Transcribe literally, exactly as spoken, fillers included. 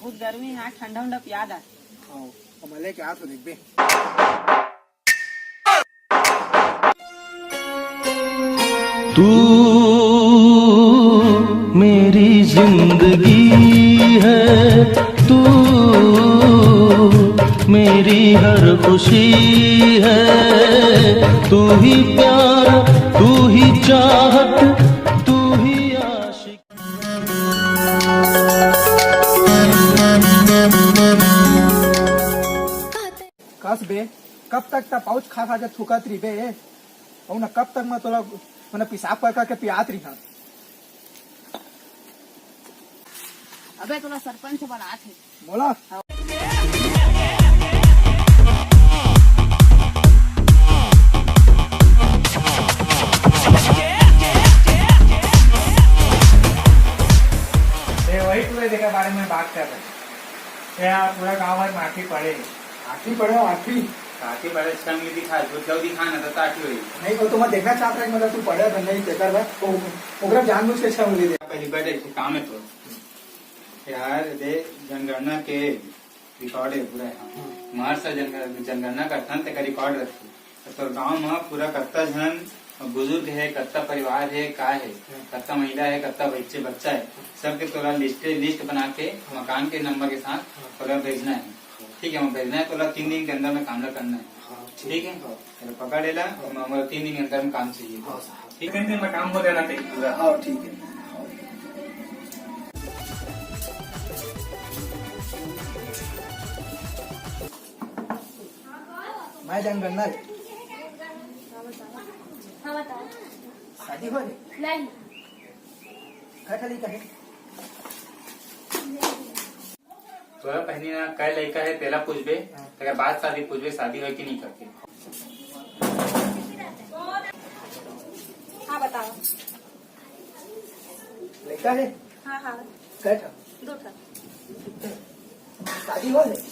बहुत गर्मी हे, ठंडा उंडा पिया दा। हाँ, अब मैं लेके आत हों, देखबे। तू मेरी जिंदगी है, तू मेरी हर खुशी है, तू ही प्यार, तू ही चाहत, तू ही आशिक। कस बे, कब तक त पाउच खा खा के थूकत रहिबे? अउ न कब तक मैं तोला, मने पेशाब कर कर के पियात रहिहां। अबे तोला सरपंच बनात हे। मोला? ए, वही पूरे जेकर बारे में बात कर रहे हैं। ए, यार, पूरा गांव भर में आठवीं पढ़े। आठवीं पढ़े हो, आठवीं? आठवीं पढ़े, छह उंगली दिखा, जो, जो दिखा ना, तो आठवीं हुई। नहीं, वो तो मैं देखना चाहता हूँ कि मतलब तू पढ़े तो नहीं, तेकर बाद, तो ओकरा जानबूझ के छह उंगली दे। पहली बार एक काम है तो, यार, दे, जनगणना के रिकॉर्ड हे पूरा हे। हाँ। मार से जनगण-, जनगणना करथन, तेकर रिकॉर्ड रखथे। त तोर गांव म पूरा कत्ता झन बुजुर्ग हे, कत्ता परिवार हे, का हे, हाँ। कत्ता महिला हे, कत्ता बच्चे, बच्चा हे, हाँ। सबके तोला लिस्ट, लिस्ट बना के हाँ। मकान के नंबर के साथ हाँ। तोला भेजना हे। हाँ। ठीक हे, मैं भेजना हे, तोला तीन दिन के अंदर में काम ला करना हे। हाँ, ठीक ठीक हे? हे। तेला पकड़ लेला, हाँ। मैं, मोला तीन दिन के अंदर में काम चाहिए। हाँ, साहब। ठीक हे, तीन दिन में काम हो जाना चाहिए पूरा। हाँ, ठीक हे। हाँ। मैं जान करना रे। हाँ, बताओ। शादी हो रे? नहीं। कय ठा लइका हे? तोरा पहिली ना कय लइका हे, तेला पूछबे, हाँ। तेकर बाद शादी पूछबे, शादी होय कि नहीं करके। हाँ, बताओ। लइका हे? हाँ, हाँ। कय ठा? दो ठा। शादी हो हे?